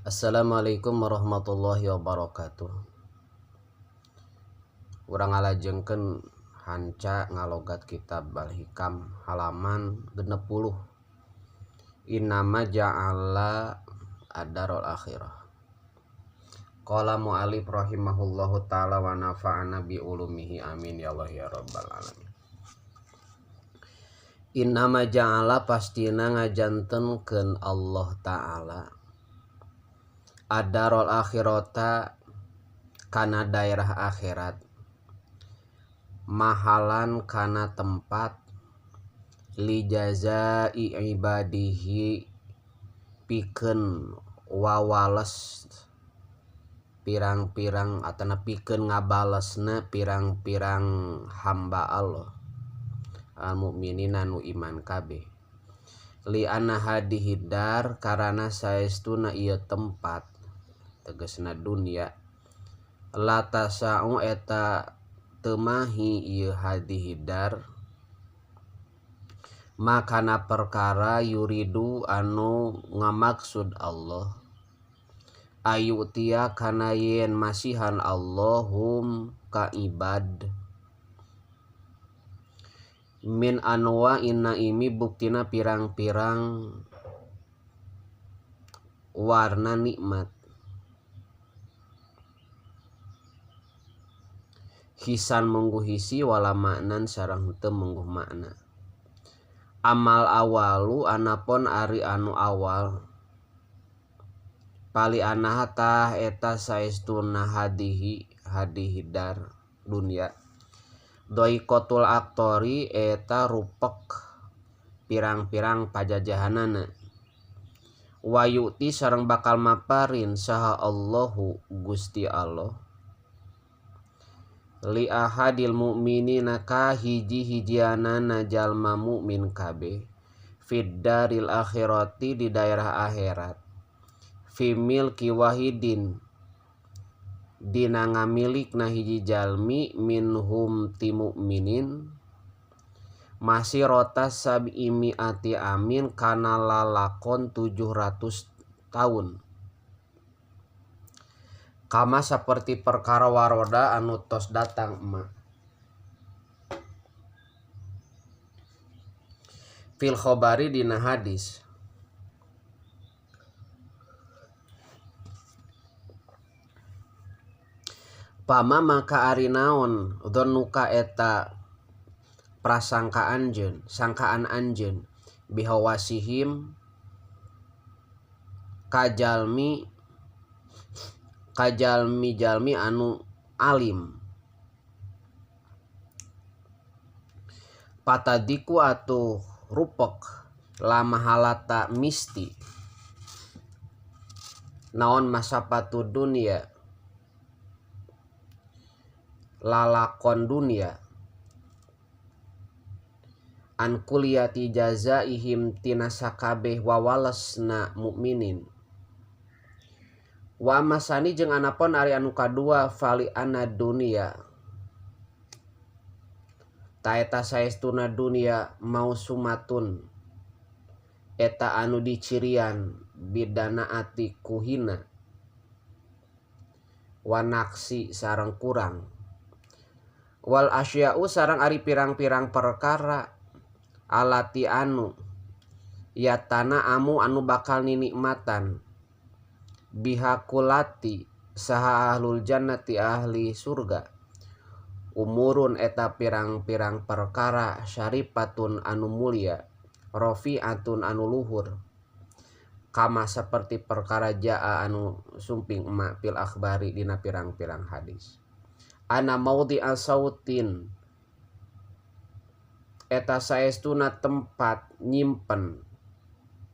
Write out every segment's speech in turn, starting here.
Assalamualaikum warahmatullahi wabarakatuh. Urang ngalajengkeun hanca ngalogat kitab Al-Hikam halaman 60. Innama ja'ala ad-darul akhirah. Qala mu'alif rahimahullahu ta'ala wa nafa'ana bi ulumihi amin ya Allah ya rabbal alamin. Innama ja'ala pastina ngajantenkeun Allah ta'ala ad-darul akhirata kana daerah akhirat mahalan kana tempat li jazai ibadihi pikeun wawales pirang-pirang atana pikeun ngabalesna pirang-pirang hamba Allah al mukminina nu iman kabeh li anna hadhihi dar karana saestuna ieu tempat tegasna dunia la tasa'u eta teu mahi ieu hadhihi dar makana perkara yuridu anu ngamaksud Allah ayutia kana yen masihan Allahum ka ibad min anwa innaimi buktina pirang-pirang warna nikmat hisan mungguh hisi wala maknan sareng henteu mungguh makna amal awalu anapon ari anu awal pali anaha tah eta saestuna hadihi hadihidar dunya doikotul aktori eta rupek pirang-pirang pajajahanana wayuti sareng bakal maparin saha Allahu Gusti Allah li ahadil mukminina ka hiji-hijianana jalma mukmin kabeh fid daril akhirati di daerah akhirat fi milki wahidin dina ngamilikna hiji jalmi minhum ti mukminin masirota sab'i mi'ati amin kana lalakon 700 tahun kama saperti perkara waroda anu tos datang emak fil khobari dina hadis pama maka ari naon dhannuka eta prasangka anjeun sangkaan anjeun bihawasihim kajalmi kajalmi-jalmi anu alim patadiku atuh rupek lama halata misti naon masapatu dunia lalakon dunia an kuliyati jazaihim tina sakabeh wawalesna mukminin wa masani jeung anapon ari anu kadua fali ana dunia ta eta saestuna dunia mausumatun eta anu dicirian bidana ati kuhina wanaksi sareng kurang wal asya'u sareng ari pirang-pirang perkara alati anu yatana amu anu bakal ninikmatan bihakulati saha ahlul jannati ahli surga umurun eta pirang-pirang perkara syaripatun anu mulia rofi'atun anu luhur kama seperti perkara jaa anu sumping emak fil akhbari dina pirang-pirang hadis ana maudhi'a sautin eta saestuna tempat nyimpen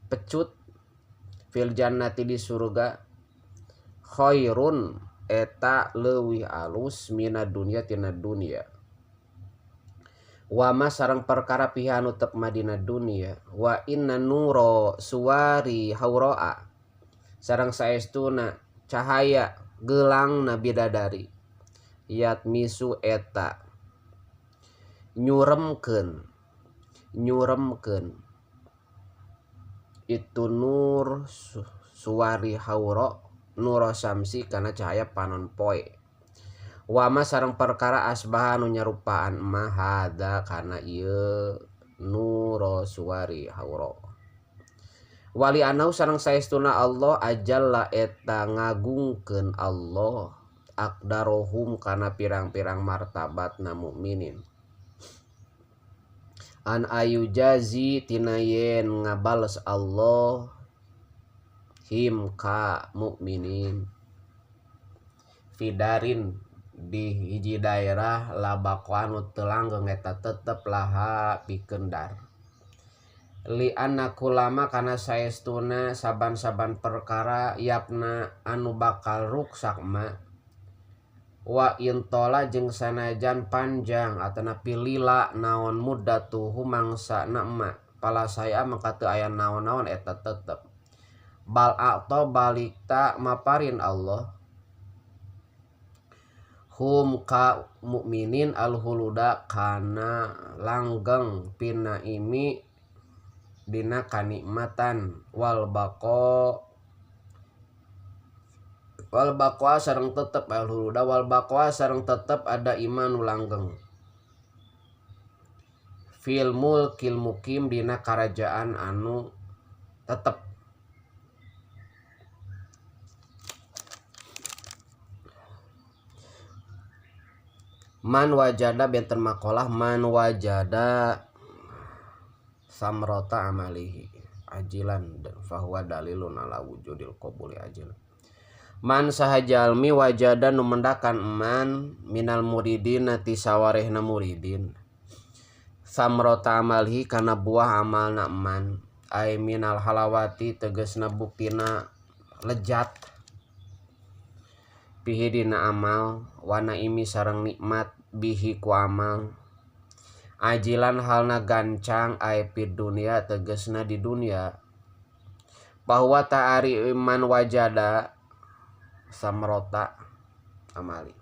pecut fil jannati di surga khairun eta leuwih alus mina dunya tina dunya wa ma sareng perkara piha anu tep madina dunya wa inna nuro suwari hauraa sareng saestuna cahaya gelangna bidadari yatmisu eta nyuremkeun itu nur Suwari hauro nuro samsi kana cahaya panon poe. Wama sareng perkara asbaha anu nyarupaan ma hadza kana ieu nuro suwari hauro. Wali anau sareng saestuna Allah ajalla eta ngagungkeun Allah aqdarohum kana pirang-pirang martabatna mukminin. An ayujazi tina yen ngabales Allah him ka mukminin fidarin di hiji daerah labaqo anu teu langgeng eta tetep laha pikeun dar. Li anna kulama kana saestuna saban-saban perkara yapna anu bakal ruksak ma wa intola jeung sanajan panjang atanapi lila naon muddatuhu mangsana ma pala saya maka teu aya naon-naon eta tetep bal a'ta balikta maparin Allah hum ka mukminin alhuluda kana langgeng pinaimi dina kanikmatan wal baqa sareng tetep alhuluda wal baqa sareng tetep ada iman nu langgeng fil mulkil mukim dina karajaan anu tetep. Man wajada benten makalah man wajada samrota amalihi ajilan fahuwa dalilun ala wujudil qabuli ajil. Man sahajalmi wajada nu mendakan man minal muridina ti sawarehna muridin samrota amalihi kana buah amalna man ay minal halawati tegasna buktina lejat pihi dina amal wana imi sareng nikmat bihi ku amal ajilan halna gancang ay fid dunia tegasna di dunia bahwa ta'ari iman wajada samrota amali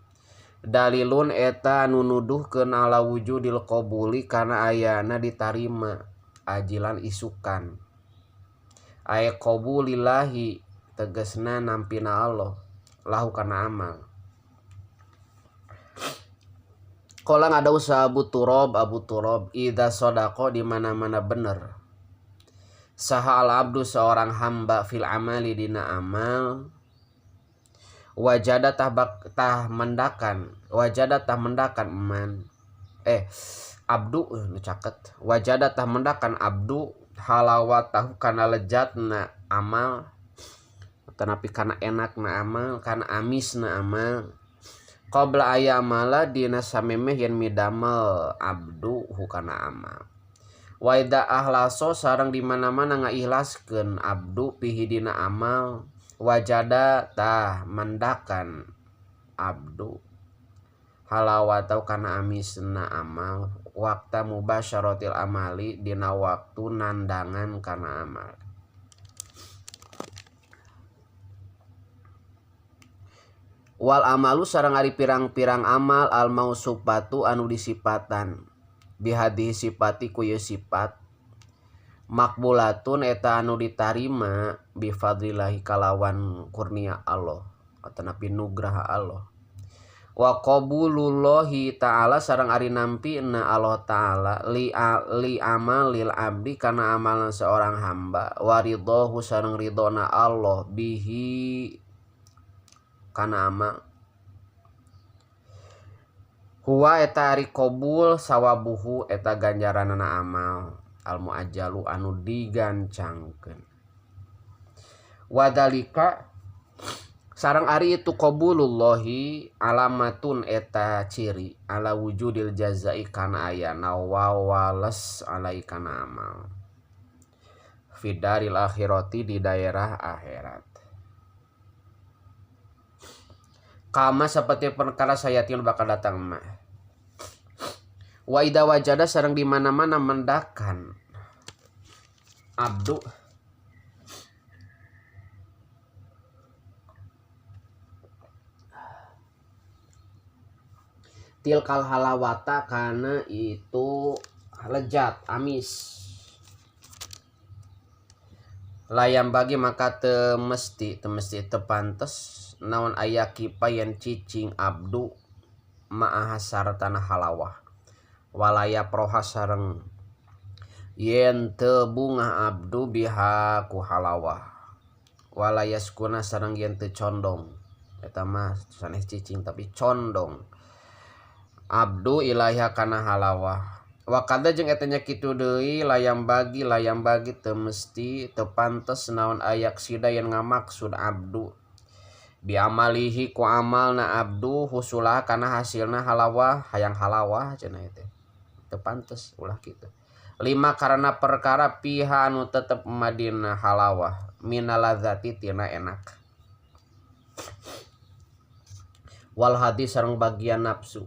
dalilun eta anu nuduhkeun ala wujudil qabuli kana ayana ditarima ajilan isukan ay qabulillahi tegasna nampina Allah lahu kana amal. Kolang ada usaha Abu Turab idza sadaqa di mana-mana bener saha al abdu seorang hamba fil amali dina amal wajada tah mendakan wajada tah mendakan man abdu nu caket wajada tah mendakan abdu halawatahu kana lejatna amal tanapi kana enakna amal kana amisna amal qabla ayamala dina samemeh yen midamel abdu hukana amal waida ahlaso sareng di mana-mana ngaikhlaskeun abdu pihi dina amal wajada tah mendakan abdu halawatau kana amisna amal wakta mubasyaratil amali dina waktu nandangan kana amal. Wal amalu sareng ari pirang-pirang amal al mausufatu anu disipatan bihadhihi sifati ku ieu sifat makbulatun eta anu ditarima bifadlillahi kalawan kurnia Allah atanapi nugraha Allah wa qabulullahi ta'ala sareng ari nampina Allah ta'ala li amalil abdi kana amalan seorang hamba wa ridhohu sareng ridhona Allah bihi kana amal huwa eta ari qabul sawabuhu eta ganjaranana amal al muajjalu anu digancangkeun wadalika sareng ari itu qabulullahi alamatun eta ciri ala wujudil jazai kana ayana wawales alai kana amal fidaril akhirati di daerah akhirat kama seperti perkara sayatin bakal datang mah wa idza wajada sareng di mana-mana mendakan abdu tilkal halawata kana itu lejat amis Layam bagi maka teu mesti teu mesti teu pantes naon aya kipa yen cicing abdu ma'aha sartana halawah walaya proha sareng yen teu bungah abdu biha ku halawah walayaskuna sareng yen teu condong eta mah sanes cicing tapi condong abdu ilaiha kana halawah wa kada jeung eta nya kitu deui layam bagi teu mesti teu pantes naon ayak sida yen ngamaksud abdu bi amalihi ku amalna abdu husulah kana hasilna halawah hayang halawah cenah teh teu pantes ulah kitu lima karena perkara piha anu tetep madina halawah minaladzati tina enak wal hadis sareng bagian nafsu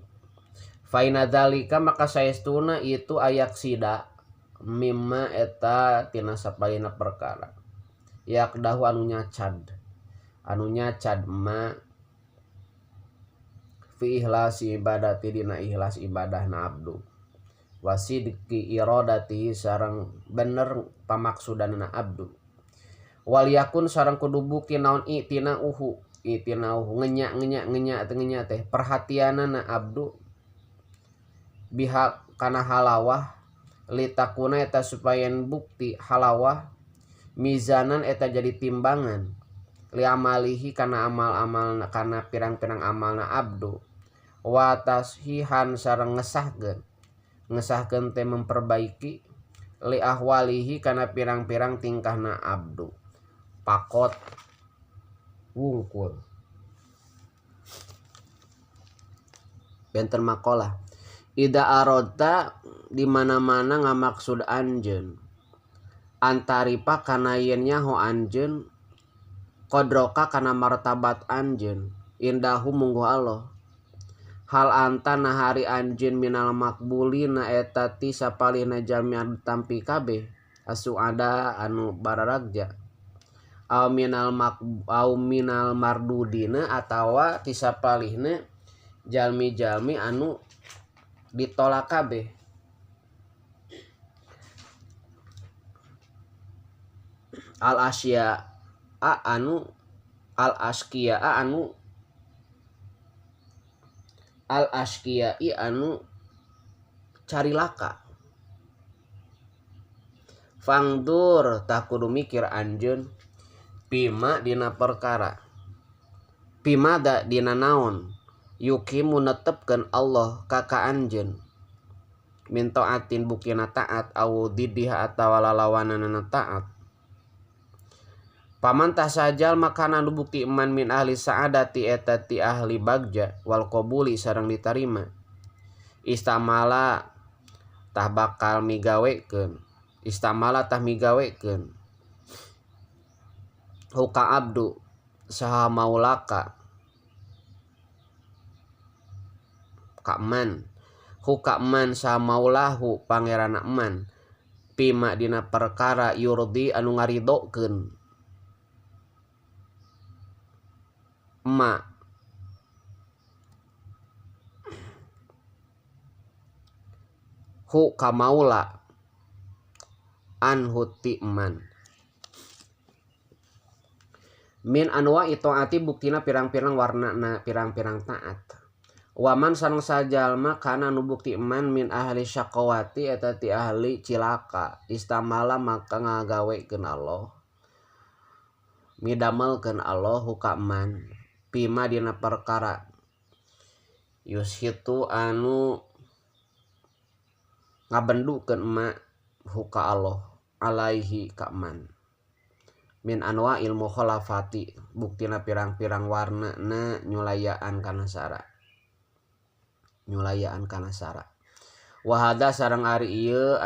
fa inna dzalika maka saestuna itu ayak sida mimma eta tina sapalina perkara yakdahu anu nyacad ma fi ihlasi ibadati dina ikhlas ibadahna abdu wasidqi iradati sareng bener pamaksudanna abdu wal yakun sareng kudu bukti naon itina uhu ngenya ngenya teh ngenya teh perhatianana abdu biha kana halawah litakuna eta supaya bukti halawah mizanan eta jadi timbangan li amalihi kana amal-amal kana pirang-pirang amalna abdu wa tashihan sareng ngesahkeun teh memperbaiki li ahwalihi kana pirang-pirang tingkahna abdu pakot wungkul benten makalah ida arodta di mana-mana ngamaksud anjeun antaripa kana yen nyaho anjeun qadroka kana martabat anjeun indahu mungguh Allah hal anta nahari anjeun minal makbulina eta ti sapalihna jalmi anu tampi kabeh asuada anu bararagja au minal au minal mardudina atawa ti sapalihna jalmi-jalmi anu ditolak kabeh al asya a anu al askia anu al askia i anu carilaka fangdur tah kudu mikir anjeun pima dina perkara pima da dina naon yukimu netepkeun Allah ka ka anjeun min taatin bukina taat au didiha atawa lalawananana taat paman tah sajal makana nu bukti iman min ahli sa'adati eta ti ahli bagja wal qabuli sareng ditarima istamala tah bakal migawekeun istamala tah migawekeun huka abdu saha maulaka kaman hukaman sa maulahu pangeran man pima dina perkara yurdi anu ngaridokeun ma hu ka maula anhu ti man min anwa itaati buktina pirang-pirang warna na pirang-pirang taat waman sareng sajalma kana nu bukti iman min ahli syaqawati eta ti ahli cilaka istamala maka ngagawekeun Allah midamelkeun Allah hukaman pima dina perkara yushitu anu ngabendukeun ma huka Allah alaihi ka man min anwa ilmu khalafati buktina pirang-pirang warna na nyulayaan kana sara nyulayaan kana sara wahada sareng ari ieu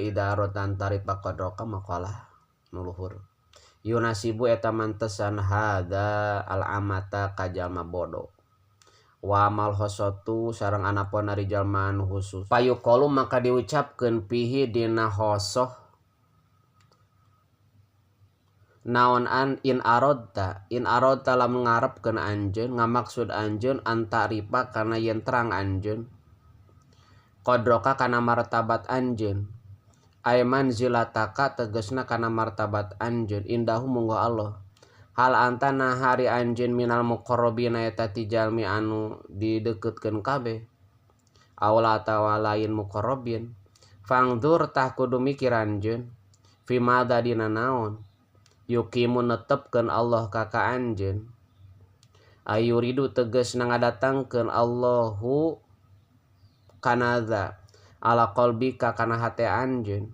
idarotan taripa qadroka maqalah nu luhur yunasibu eta mantesan hada al amata ka jalma bodo wa mal hosotu sareng anapun ari jalma anu khusus payuqalu maka diucapkeun pihi dina hosoh naon an in arodta lamun ngarepkeun anjeun ngamaksud anjeun antaripa kana yen terang anjeun qadroka kana martabat anjeun Ay manzilataka tegasna kana martabat anjeun indahu mungguh Allah. Hal antana hari anjeun minal muqarrabina eta ti jalmi anu dideukeutkeun kabeh. Awla atawa lain muqarrabin. Fangdur tah kudu mikir anjeun fi madza dina naon yuqimu netepkeun Allah ka ka anjeun. Ayuridu tegasna ngadatangkeun Allahu kanaza ala qalbika kana hate anjeun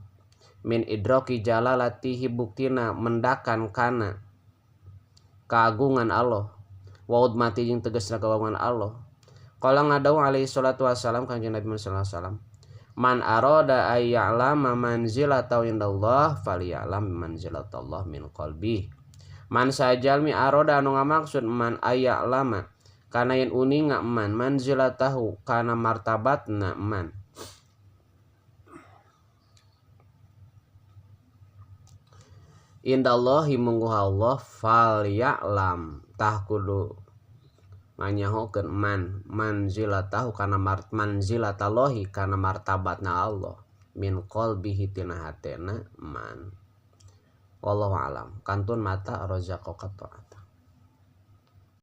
min idroki jalalatihi buktina mendakan kana keagungan Allah wa udmati jeung tegasna keagungan Allah. Qala ngadau alaihi salatu wassalam kanjeng Nabi sallallahu alaihi wasallam man arada ay ya'lama manzilatahu indallah falyalam manzilatallah min qalbi. Man sajalmi arada anu ngamaksud man ay ya'lama kana yen uninga man manzilatahu kana martabatna man indallahi mungguh Allah falya'lam tah kudu nganyahokeun man manzilatahu kana manzilatallahi kana martabatna Allah min qalbihi tina hatena man. Wallahu alam. Kantun mata razaqaka ta'ata.